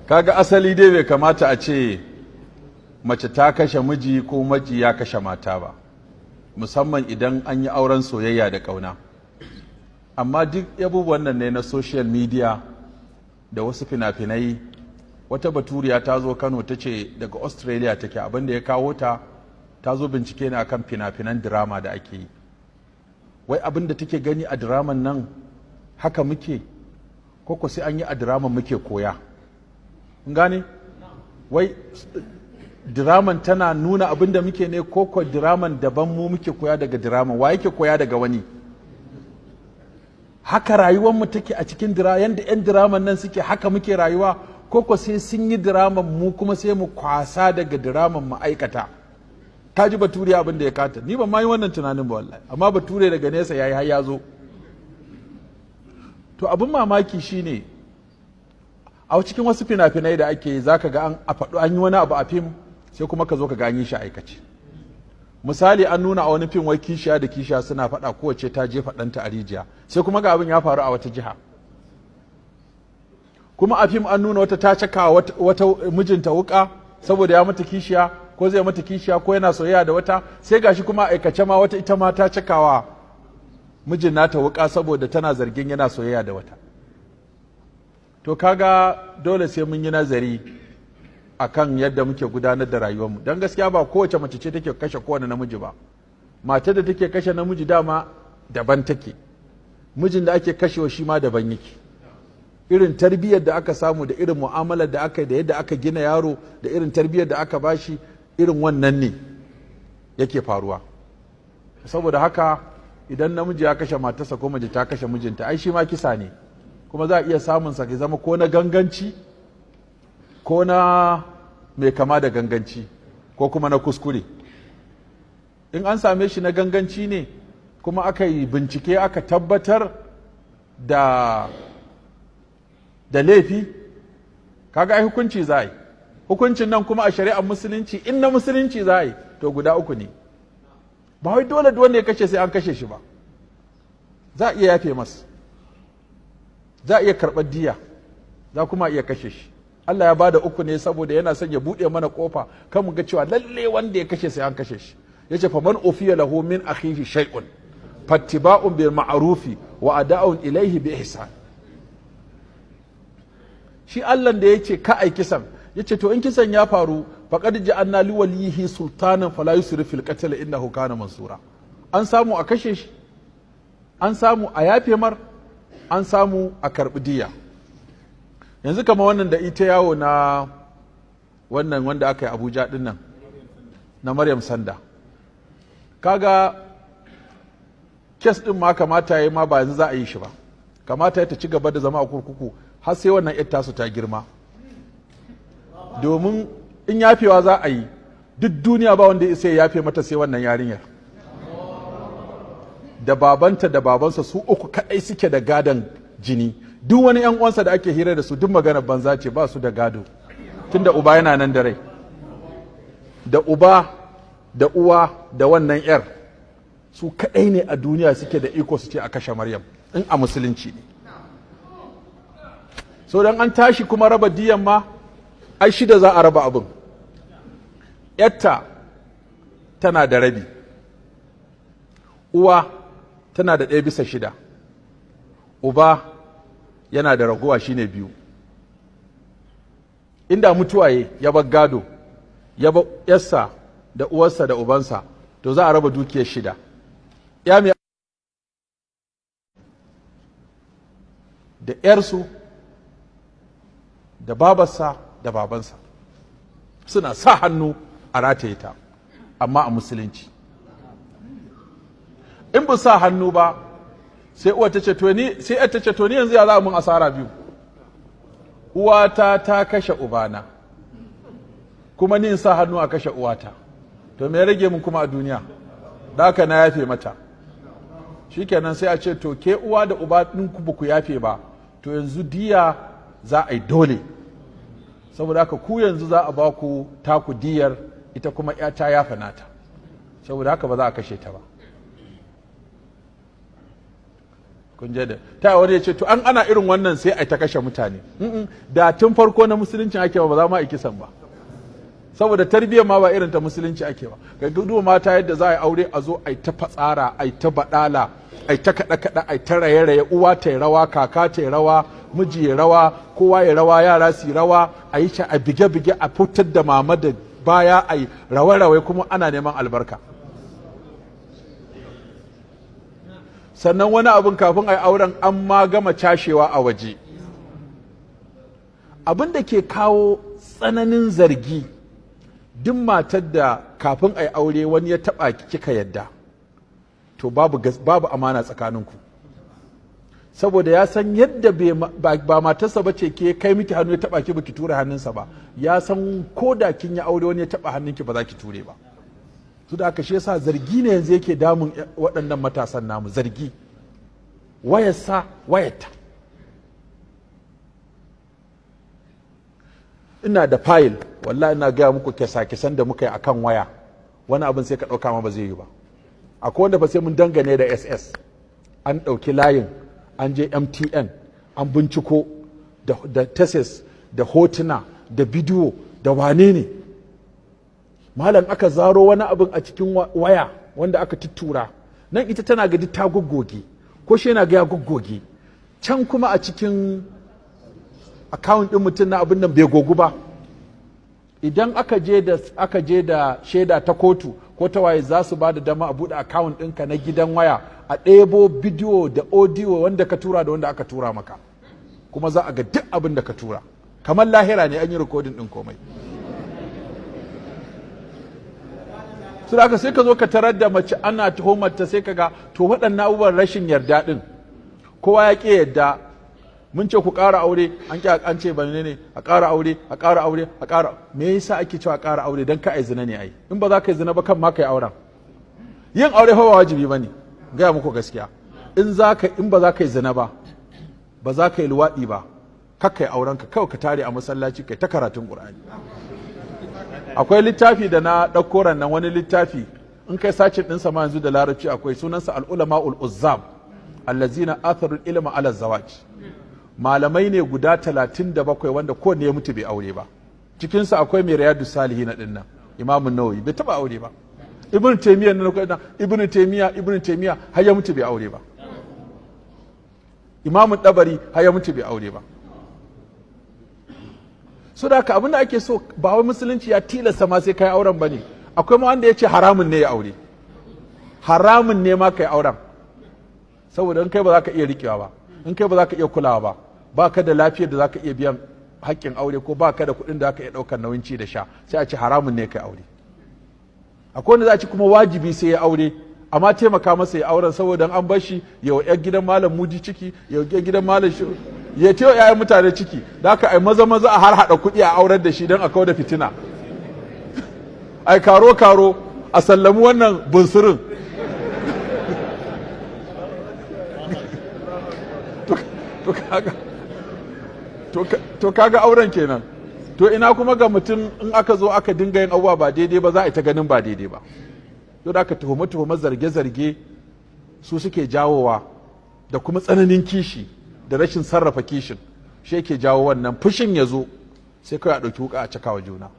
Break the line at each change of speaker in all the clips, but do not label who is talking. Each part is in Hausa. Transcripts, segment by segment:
Kaga asali dai bai kamata a ce mace ta kashe miji ko miji ya kashe mata ba, musamman idan an yi auren soyayya da ƙauna. Amma duk abubuwan nan ne na social media da wasu fina-finai. Wata baturiya ta zo Kano, ta ce daga Australia take. Abinda ya kawo ta, ta zo bincike ne akan fina-finan drama da ake yi. Wai abin da take gani a draman nan haka muke, ko sai an yi a draman muke koya? Gane? Wai diraman tana nuna abin da muke ne, ko ko diraman daban mu muke koya daga diraman? Wa yake koya daga wani? Haka rayuwar mu take a cikin dira, yanda yan diraman nan suke, haka muke rayuwa, ko ko sai sun yi diraman mu kuma sai mu kwasa daga diraman mu aikata? Ka ji bature abin da ya kata. Ni ban ma yi wannan tunanin ba wallahi, amma bature daga nesa yayi har ya zo. To, abin mamaki shine a cikin wasu fina-finai da ake yi, zaka ga an a faɗo an yi wani abu a fim, sai kuma ka zo ka ga an yi shi aikace. Misali, an nuna a wani fim wai kishiya da kishiya suna faɗa, kowace ta jefa ɗanta a rijiya, sai kuma ga abin ya faru a wata jiha. Kuma a fim an nuna wata ta caka wata mijinta wuka saboda ya mata kishiya, ko zai mata kishiya, ko yana soyayya da wata, sai gashi kuma aikace ma wata ita ma ta cakawa mijin nata wuka saboda tana zargin yana soyayya da wata. To, kaga dole sai mun yi nazari akan yadda muke gudanar da rayuwarmu, don gaskiya ba kowace mace ce take kashe kowane namiji ba. Mace da take kashe namiji dama daban take, mijin da ake kashewa shi ma daban yake. Irin tarbiyyar da aka samu da irin mu'amalar da aka yi da yadda aka gina yaro da irin tarbiyyar da aka bashi, irin wannan ne yake faruwa. Saboda haka idan namiji ya kashe matarsa ko mace ta kashe mijinta, ai shi ma kisa ne, kuma za a iya samun sa ya zama ko na ganganci, ko na mai kama da ganganci, ko kuma na kuskure. In an same shi na ganganci ne, kuma aka yi bincike aka tabbatar da laifi, kaga ai hukunci za a yi. Hukuncin nan kuma a shari'ar Musulunci, in na Musulunci za a yi, to guda uku ne. Ba wai dole duk wanda ya kashe sai an kashe shi ba. Za a iya yafe masa, za a iya karɓar diya, za kuma iya kashe shi. Allah ya bada uku ne saboda yana son ya buɗe mana kofa kan mu ga cewa lalle wanda ya kashe sai an kashe shi. Yace: "Faman ufiya lahu min akhihi shay'un fattiba'un bil ma'rufi wa ada'un ilaihi bi ihsan." Shi Allah da yace ka ai kisan, yace to in kisan ya faru, "Faqad ja'alna li walihi sultanan fala yusrif fil qatl innahu kana mansura." An samu a kashe shi, an samu a yafe mar, an samu a karbi diya. Yanzu kama wannan da ita yawo na wannan wanda aka yi Abuja din nan na Maryam Sanda, kaga case din ma kamata ya ma ba yanzu za a yi shi ba. Kamata ya ta ci gaba da zama a kurkuku har sai wannan yar tasu ta girma, domin in yafewa za a yi, duk duniya ba wanda ya isa ya yafe mata sai wannan yarinyar da babanta da babansa. Su uku kadai suke da gadon jini. Duk wani yan uwansa da ake hira da su, duk magana banza ce, ba su da gado tunda uba yana nan da rai. Da uba da uwa da wannan yar, su kadai ne a duniya suke da iko su ce a kashe Maryam, in a Musulunci ne. So dan an tashi kuma raba diyan ma, ai shida za a raba abin. Yatta tana da rabi, uwa tana da 1/6, uba yana da raguwa, shine biyu. Inda mutuwaye ya bar gado, ya bar yarsa da uwarsa da ubansa, to za a raba dukiyar shida. Ya mai da ‘yarsu da babarsa da babansa suna sa hannu a rataye ta. Amma a Musulunci, in ba sa hannu ba, sai uwa ta ce to ni, sai ta ce to ni yanzu ya za mun asara biyu? Uwata ta kashe ubana, kuma ni in sa hannu a kashe uwata, to me rage mun kuma a duniya? Da haka na yafe mata. Shikenan, sai a ce to ke uwa da uba ɗin ku ku yafe ba, to yanzu diya za a yi dole. Saboda haka ku yanzu za a ba ku taku diyar, ita kuma ya ta yafa nata, saboda haka ba za a kashe ta ba. Kun je da ta wani ya ce, to an ana irin wannan sai ai ta kashe mutane. Da tun farko na musulunci ake ba, ba za ma a kisan ba, saboda tarbiyyar ma ba irin ta musulunci ake ba. Ga duba mata yadda za a yi aure, a zo ai ta fatsara, ai ta badala, ai ta kaɗe kaɗe, ai ta raye raye, uwa ta yi rawa, kaka ta yi rawa, miji ya rawa, kowa ya rawa, yara su rawa, a yi a bige bige, a fitar da mama da baya, a yi rawe rawe, kuma ana neman albarka. Sannan wani abin kafin a yi auren an ma gama cashewa a waje. Abin da ke kawo tsananin zargi, duk matar da kafin a yi aure wani ya taɓa kika yadda, to babu amana tsakaninku, saboda ya san yadda ba matarsa ba ce ke kai miki hannu ya taɓa ki, baki ture hannunsa ba, ya san ko da kin yi aure wani ya taɓa hannunki ba za ki ture ba. Su da aka shi yasa zargi ne yanzu yake damun waɗannan matasan namu, zargi wayarsa wayarta. Ina da fayil, wallahi ina gaya muku kesa-kesan da muka yi akan waya, wani abin sai ka ɗauka ma ba zai yi ba. Akwai wanda fa sai mun dangane da SS, an ɗauki layin, an je MTN, an binciko da tesis da hotuna da bidiyo da wane ne. Malam, aka zaro wani abin a cikin waya wanda aka tuttura nan, ita tana ga ta goggoge, ko shi yana ga ya goggoge, can kuma a cikin account ɗin mutum na abin nan bai gogu ba. Idan aka je da shaida ta kotu ko ta waye, za su ba da dama a buɗe account ɗinka na gidan waya, a ɗebo bidiyo da audio wanda ka tura da wanda aka tura maka, kuma za a ga duk abin da ka tura, kamar lahira ne, an yi rikodin ɗin komai. Su da sai ka zo ka tarar da mace ana tuhumarta, sai ka ga to waɗannan abubuwan rashin yarda ɗin, kowa ya ƙi yarda. Mun ce ku ƙara aure, an ƙi, an ce ba ne a ƙara aure, a ƙara aure, a ƙara. Me yasa ake cewa ƙara aure? Dan ka ai zina ne ai. In ba za ka yi zina ba, kan ma ka yi auren. Yin aure fa ba wajibi bane, gaya muku gaskiya. In ba za ka yi zina ba, ba za ka yi luwaɗi ba, kar ka yi auren ka, kawai ka tare a masallaci kai ta karatun Qur'ani. Akwai littafi da na ɗauko nan, wani littafi in kai sacin ɗinsa ma yanzu da larabci akwai sunansa, Al-Ulama ul-Uzzab allazina atharul ilma ala zawaj. Malamai ne guda 37 wanda kowanne ya mutu bai aure ba. Cikinsu akwai mai Riyadu Salihin ɗin nan, Imamun Nawawi, bai taba aure ba. Ibn Taymiyyah nan, Ibn Taymiyyah, Ibn Taymiyyah har ya mutu bai aure ba. Imamun Dabari har ya mutu bai aure ba. So da haka abin da ake so, ba wai musulunci ya tilasta ma sai kai auren bane. Akwai ma wanda ya ce haramun ne ya aure, haramun ne ma kai auren, saboda in kai ba za ka iya riƙewa ba, in kai ba za ka iya kulawa ba, ba ka da lafiyar da za ka iya biyan haƙƙin aure, ko ba ka da kuɗin da za ka iya ɗaukar nauyin ci da sha, sai a ce haramun ne kai aure. Akwai wanda za a ci kuma wajibi sai ya aure, amma taimaka masa ya auren, saboda an bar shi ya wa 'yar gidan malam Muji ciki, ya wa 'yar gidan malam shi, ya ce wa 'ya'yan mutane ciki, da haka ai maza maza a har haɗa kuɗi a aurar da shi don a kawo da fitina, ai karo karo a sallami wannan bunsurin. To kaga auren kenan. To ina kuma ga mutum in aka zo aka dinga yin abubuwa ba daidai ba, za a yi ta ganin ba daidai ba. To da aka tuhume tuhume, zarge zarge su suke jawowa, da kuma tsananin kishi da rashin sarrafa kishin shi yake jawo wannan fushin ya zo, sai kawai a ɗauki wuka a cakawa juna.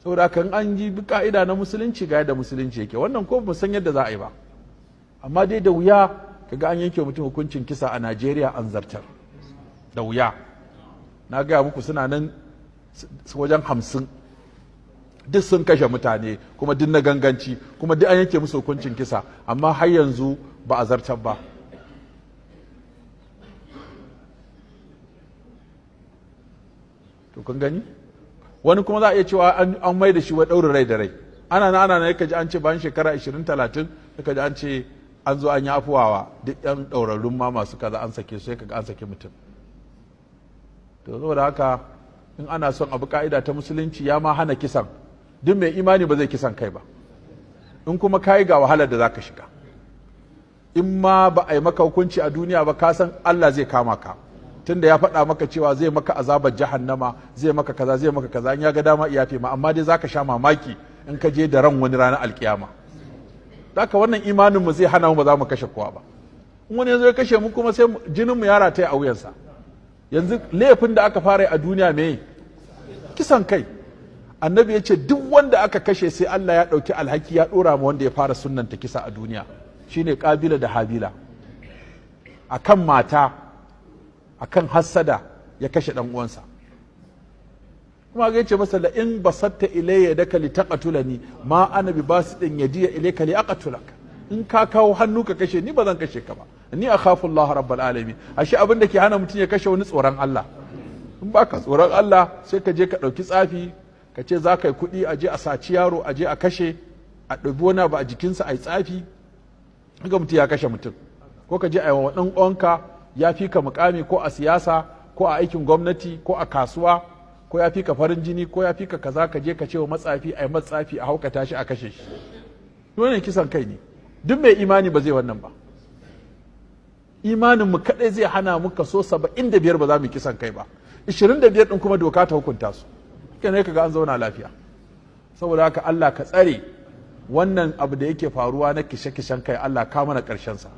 Saboda haka in an yi bi ka'ida na musulunci, ga yadda musulunci yake, wannan ko ba san yadda za a yi ba, amma dai da wuya kaga an yanke mutum hukuncin kisa a Najeriya an zartar, da wuya. Na gaya muku suna nan wajen 50, duk sun kashe mutane, kuma duk na ganganci, kuma duk an yanke musu hukuncin kisa, amma har yanzu ba a zartar ba. To kun gani, wani kuma za a iya cewa an mai da shi wa ɗaurin rai da rai. Ana na ana na ji an ce bayan shekara 20-30 ka ji an ce an zo an yi afuwawa duk yan ɗaurarrun ma masu kaza, an sake su, sai kaga an sake mutum. To saboda haka in ana son abu ka'ida ta musulunci, ya ma hana kisan, duk mai imani ba zai kisan kai ba. In kuma kayi, ga wahalar da zaka shiga. In ma ba a yi maka hukunci a duniya ba, ka san Allah zai kama ka, tunda ya faɗa maka cewa zai maka azabar jahannama, zai maka kaza, zai maka kaza, in ya ga dama iyafe ma, amma dai zaka sha mamaki in ka je da ran wani ranar alkiyama. Haka wannan imanin mu zai hana mu ba za mu kashe kowa ba. In wani yazo ya kashe mu kuma, sai jinin mu ya rataya a wuyansa. Yanzu laifin da aka fara a duniya me? Kisan kai. Annabi ya ce duk wanda aka kashe, sai Allah ya ɗauki alhaki ya ɗora ma wanda ya fara sunnanta kisa a duniya, shine Kabila da Habila, akan mata, akan hassada ya kashe ɗan uwansa. Kuma ga yace masa: "لئن بسطت إلي يدك لتقتلني ما أنا بباسط يدي إليك لأقتلك." In ka kawo hannu ka kashe ni, ba zan kashe ka ba. إني أخاف الله رب العالمين. Ashe abin da ke hana mutum ya kashe wani, tsoron Allah. In baka tsoron Allah, sai ka je ka ɗauki tsafi, ka ce za ka yi kuɗi, a je a saci yaro, a je a kashe, a ɗabi wani abu a jikinsa, a yi tsafi, ga mutum ya kashe mutum. Ko ka je a yi wa ɗan uwanka, ya fi ka mukami, ko a siyasa, ko a aikin gwamnati, ko a kasuwa, ko ya fi ka farin jini, ko ya fi ka kaza, ka je ka ce wa matsafi a yi matsafi, a haukata shi, a kashe shi. Wannan kisan kai ne. Duk mai imani ba zai wannan ba. Imanin mu kadai zai hana mu kaso 75 ba za mu kisan kai ba. 25 din kuma doka ta hukunta su. Haka ne kaga an zauna lafiya. Saboda haka, Allah ka tsare wannan abu da yake faruwa na kishe-kishen kai. Allah ka mana ƙarshen sa.